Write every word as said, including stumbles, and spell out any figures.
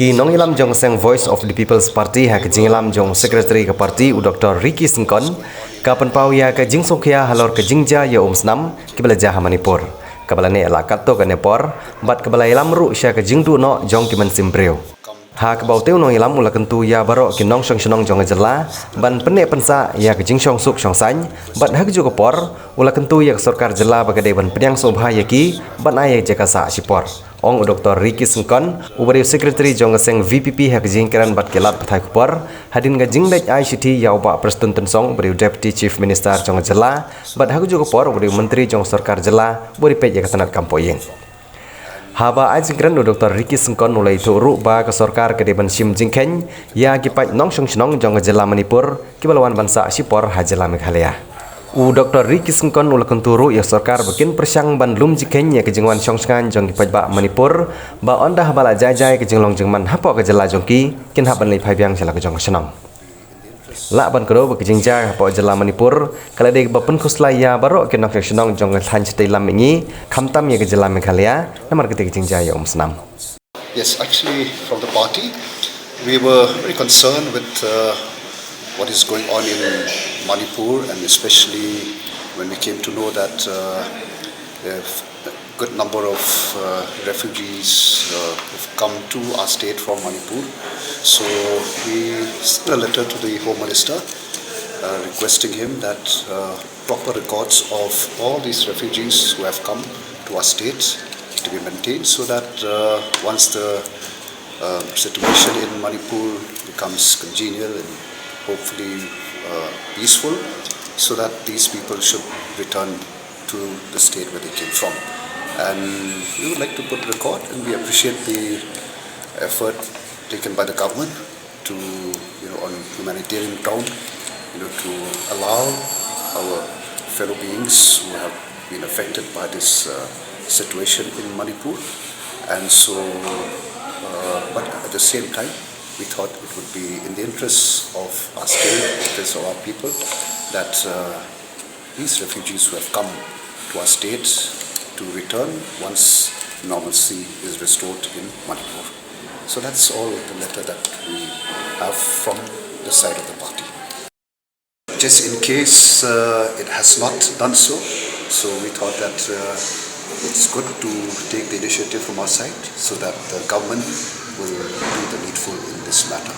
Ki nongïalam jong ka seng Voice of the People's Party ha ka jingïalam jong Secretary ka party u Dr Ricky Syngkon, ka pynpaw ïa ka jingsngewkhia halor ka jingjia ïa u um snam kiba la jia ha Manipur, kaba la neh la katto katne por bad kaba la ïalam ruh sha ka jingduh noh jong ki mynsiem briew. Ha kaba u tei u nongïalam u la kyntu ïa baroh ki nongshong shnong jong ka jylla ban pynneh pynsah ïa ka jingshong suk shong saiñ, bad ha kajuh ka por u la kyntu ïa ka sorkar jylla ba ka dei ban pdiang sngewbha ïa ki ban ai ïa ka jaka sah shipor. Ong u Dr Ricky Syngkon, uba dei u Secretary jong ka seng VPP ha ka jingkren bad ki lad pathai khubor, hadien ka jingleit ai shithi ïa u Bah Prestone Tynsong, uba dei u Deputy Chief Minister jong ka jylla, bad ha kajuh ka por uba dei u Myntri jong ka sorkar jylla, uba dei peit ïa ka tnat kam poh ïing. Haba ai jingkren u Dr Ricky Syngkon u la ïathuh ruh ba ka sorkar ka dei ban shim jingkheiñ ïa ki paid nongshong shnong jong ka jylla Manipur kiba la wan ban sah shipor ha jylla Meghalaya. U Dr Ricky Syngkon u la kyntu ruh ïa ka sorkar ba kin pyrshang ban lum jingkheiñ ïa ka jingwan shong shngaiñ jong ki paidbah Manipur, ba ynda haba la jai jai ka jinglong jingman hapoh ka jylla jong ki, kin hap ban leit phai biang sha la ka jong ka shnong. Lah ban kdew ba ka jingjia hapoh jylla Manipur ka la dei kaba pynkhuslai ïa baroh ki nongshong shnong jong ka thaiñ shatei lam mihngi, khamtam ïa ka jylla Meghalaya namar katei ka jingjia ïa u um snam. Yes, actually, from the party, we were very concerned with uh, what is going on in Manipur, and especially when we came to know that uh, a good number of uh, refugees uh, have come to our state from Manipur. So we sent a letter to the Home Minister uh, requesting him that uh, proper records of all these refugees who have come to our state to be maintained, so that uh, once the uh, situation in Manipur becomes congenial and hopefully uh, peaceful, so that these people should return to the state where they came from. And we would like to put record, and we appreciate the effort taken by the government to, you know, on humanitarian ground, you know, to allow our fellow beings who have been affected by this uh, situation in Manipur. And so, uh, but at the same time, we thought it would be in the interests of our state, interests of our people, that uh, these refugees who have come to our state to return once normalcy is restored in Manipur. So that's all the letter that we have from the side of the party. Just in case uh, it has not done so, so we thought that uh, it's good to take the initiative from our side so that the government will do the needful in this matter.